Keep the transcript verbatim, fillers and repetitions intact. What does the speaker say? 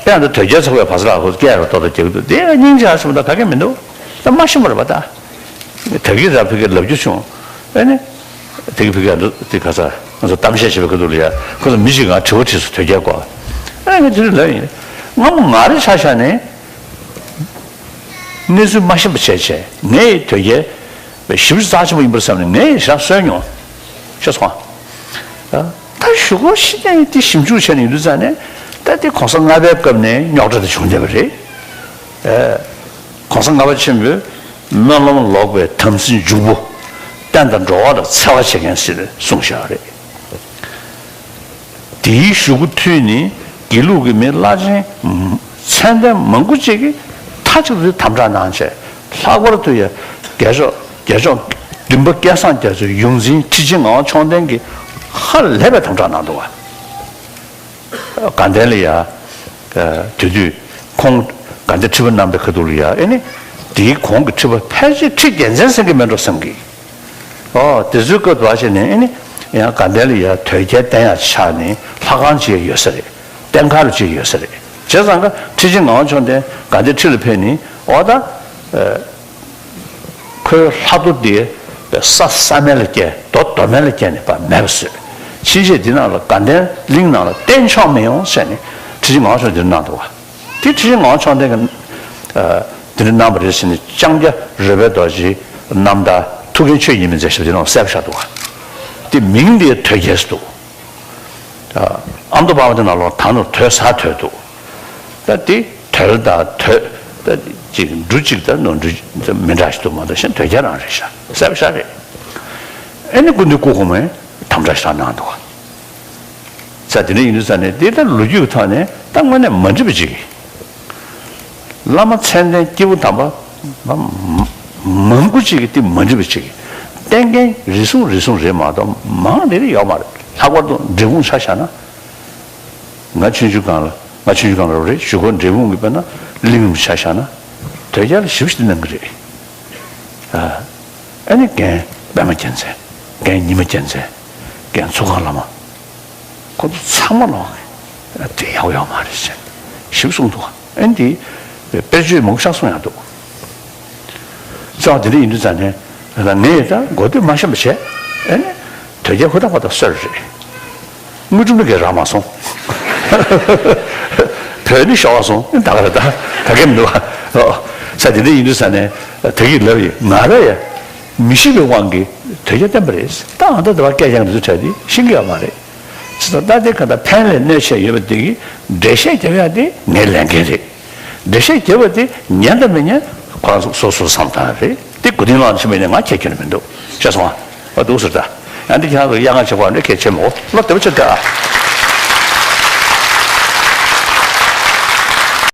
དེ་ཡང་དུ་དོལ་རྒྱལ་ཚོགས་པའི་བ་ས་ལ་ཧོ་སྐད་རུ་ཏོག་ཏོ་རྒྱག་གི་འདུག་དེ་སྙིང་རྗེ་ཨ་སོང་ད་ག་གེ་མི་འདུག་ད་མ་ཤི་མ་རེད་པ་ད། དེ་གི་ར་ཕི་གི་ལབ་རྒྱུ་བྱུང་། ཨེ་ནི། དེ་གི་ཕི་གི་ཨ་འདུག་དེ་ག་ས་ང་ཚོ་གཏམ་བཤད་བྱེད་པའི་ཁ་ཐུག་ལ་ཡ་ཁོ་ཚོ་མི་ཞིག་ང་དྲི་བ་དྲིས་སོང་དོལ་རྒྱལ་སྐོར། ཨེ་ནི་དེ་རིང་ལབ་ཡིན། ང་མོ་ང་རེ་ཆ་བཞག་ནས། གནས་ཚུལ་མ་ཤེས་པ་བྱས་བྱས་ངས་དོལ་རྒྱལ་ཞིབ་ཞིབ་རྩ་ཆེན་པོ་ཡིན་པར་བསམ་ནས་ངས་ཞག་གསོན་མྱོང་། ཤེས་སོང་ཨ། ད་གཞུག་གུ་ཤི་ནས་དེ་ཞིབ་འཇུག་བྱས་ནས་ཡོད་དུས་ཙང་ནས་ད་དེ་གོང་ས་ལྔ་པའི་སྐབས་ནས་རྙོག་དྲ་དེ་བྱུང་བསྡད་པ་རེད། ཨེ། གོང་ས་ལྔ་པ་ཆེན་པོས་སྨོན་ལམ་ལོག་པའི་དམ་སྲི་འཇུག་པོ། བསྟན་དང་འགྲོ་བ་ལ་འཚེ་བ་བྱེད་མཁན་ཟེར་ནས་གསུངས་བཞག་རེད། དེའི་གཞུག་གུ་མཐུད་ནས་དགེ་ལུགས་ཀྱི་མི་བླ་ཆེན་མཚན་ལྡན་མང་པོ་ཅིག་གིས་མཐའ་གཅིག་ཏུ་དམ་དྲག་གནང་བྱས། ལྷག་པར་དུ་ཡང་རྒྱལ་མཆོག་རྒྱལ་མཆོག་བདུན་པ་སྐལ་བཟང་རྒྱ་མཚོའི་ཡོངས་འཛིན་ཁྲི་ཆེན་ངག་དབང་མཆོག་ལྡན་གྱིས་ཧ་ལས་པའི་དམ་དྲག་གནང་འདུག་བ། དགའ་ལྡན་ལ་ཡ། དེ་དུས་ཁོང་དགའ་ལྡན་ཁྲི་པ་གནང་པའི་ཁ་ཐུག་ལ་ཡ་ཨེ་ནི། དེའི་གོང་གི་ཁྲི་པ་ཕལ་ཆེར་ཁྲི་རྒྱལ་མཚན་ཟེར་གྱི་མེད་འགྲོ་བསམ་གི། ཨོ་དེ་ཚོའི་སྐབས་དུ་བ་བྱས་ནས་ཨེ་ནི། ཡང་དགའ་ལྡན་ལ་ཡ་དོལ་རྒྱལ་བསྟེན་ཡག་ཆགས་ནས་ལྷ་ཁང་ཅིག་ཡོད་ས་རེད། བསྟེན་མཁན་ཅིག་ཡོད་ས་རེད། བྱས་ཙང་ཀ་ཁྲི་ཆེན་ངག་དབང་མཆོག་ལྡན་དགའ་ལྡན་ཁྲི་ལ་ཕེབས་ནས་ཨོ་ད། ཁོའི་ལྷ་རྡོ་འདི་ས་ས་མལ་ལ་སྐྱེལ། རྡོ་རྡོ་མལ་ལ་སྐྱེལ་ནས་ཕར་མེད་པ་བཟོས། ཕྱིན་ཆད་འདི་ནང་ལ་དགའ་ལྡན་གླིང་ནང་ལ་བསྟེན་ཆོག་མི་ཡོང་ཟེར་ནས་ཁྲི་ཆེན་ངག་དབང་མཆོག་འདིར་གནང་འདུག་བ། དེ་ཁྲི་ཆེན་ངག་དབང་མཆོག་ལྡན་གྱིས་འདིར་གནང་བ་རེད་ཟེར་ནས་ལྕང་སྐྱ་རོལ་པའི་རྡོ་རྗེའི་རྣམ་ཐར་ཐུའུ་བཀྭན་ཆོས་ཉིད་མའི་མཛད་ཞབས་འདི་ནང་གསལ་པོ་བཞག་འདུག་བ། དེ་མིང་འདི་དོལ་རྒྱལ་ཟེར་འདུག་ཨ་མདོ་པར་བ་དེ་ནང་ལོགས་ད་ནོར་དོལ་ཟ་དོལ་འདུག་ད་དེ་དོལ་དང་དོལ་ད་ཅིག་འབྲུ་གཅིག་དང་ནོར་འབྲུ་མི་འདྲ་ཞིག་འདུག་མ་གཏོགས་གཞན་དོལ་རྒྱལ་རང་རེད་ཤག་གསལ་པོ་ཤག་རེད། ཨེ་ནི་སྐུ་མདུན་སྐུ་གོང་མས་དམ་དྲག་ཞིག་གནང་འདུག་ས་དེ་འདྲ་ཡིན་དུས་ས་ནས་དེ་ལྟར་ལོ་རྒྱུས་ཀྱི་ཐོག་ནས་ད་དངོས་གནས་མ་འགྲིག་པ་ཅིག་བླ་མ་མཚན་ལྡན་སྐྱེས་བུ་དམ་པ་མ་མང་པོ་ཅིག་གིས་དེ་མ་འགྲིག་པ་ཅིག་བསྟེན་མཁན་རེ་ཟུང་རེ་ཟུང་རེད་མ་གཏོགས་མང་ནས་རེ་ཡོད་མ་རེད། ལྷག་པར་དུ་འབྲས་སྤུངས་ཆ་བཞག་ན། ང་ཆུང་ཆུང་སྒང་ལ་ང་ཆུང་ཆུང་སྒང་ལ་རེད་ཞུ་གོ་འབྲས་སྤུངས་ཀྱི་དཔེར་ན་གླིང་རིན་པོ་ཆ་བཞག་ན་དོལ་རྒྱལ་ལ་ཞིབ་ཞིབ་གནང་གི་རེད། ཨ་ནི་རྒན་པད་མ་རྒྱལ་མཚན། རྒན་ཉི་མ་རྒྱལ་མཚན། རྒན་ཚུལ་ཁང་བླ་མ། ཁོ་ཚོ་ཚང་མ་ལོག་གི་དེ་ཡག་ཡོག་མ་རེད་ཟེར་ཞིབ་གསུངས་འདུག་ཨ་ནི་དེ་དཔེར་བརྗོད་མང་ཤག་གསུངས་ཡག་འདུག་རྩ་བ་དེ་འདྲ་ཡིན་དུས་ཙང་ནས་ངས་ད་མགོ་སྟོད་མ་ཤེས་པ་བྱས་ཨ་ནི་དོལ་རྒྱལ་ཧུར་ཐག་པ་དང་སོལ་རེད། དངུལ་ཀྲུམ་ནི་གས་རག་མ་སོང་། བོད་ནི་ཤོར་བ་སོང་ད་ག་རེད་ད་ག་གེ་མི་འདུག་ས་དེ་འདྲ་ཡིན་དུས་ཙང་ནས་ད་གི་ལབ་ཡིན་ང་ར་ཡ་མི་ཤེས་པའི་དབང་གིས་དོལ་རྒྱལ་བསྟེན་པ་རེད། ད་ཨ་ད་དེ་བ་སྐད་ཀྱང་འདི་ཚོ་དྲན་དེ་ཤེས་ཀྱི་ཡོད་མ་རེད། ཅི་ད་ལྟ་དེ་ག་ད་ཕན་ལས་གནོད་ཆེ་ཡོད་པ་དེ་གི་འགྲེལ་བཤད་རྒྱབ་ཡག་དེ་ངའི་ལས་འགན་རེད། འགྲེལ་བཤད་རྒྱབ་པ་དེ་ཉན་དང་མི་ཉན་ཁོ་རང་སོ་སོ་བསམ་སྟངས་རེད། དེ་གོ་དོན་ལ་ཕྱི་མི་ནས་ང་ཁྱད་ཁྱོན་མི་འདུག་ཤེས་སོང་ཨ། འདུག་ཟེར་ད། ཡང་དེ་ཁྱེད་རང་ཚོ་གཡག་ང་ཆེ་བ་འདྲ་ཁྱད་ཆེ་མོ་ལོ་དེ་བ་ཆེ་ད།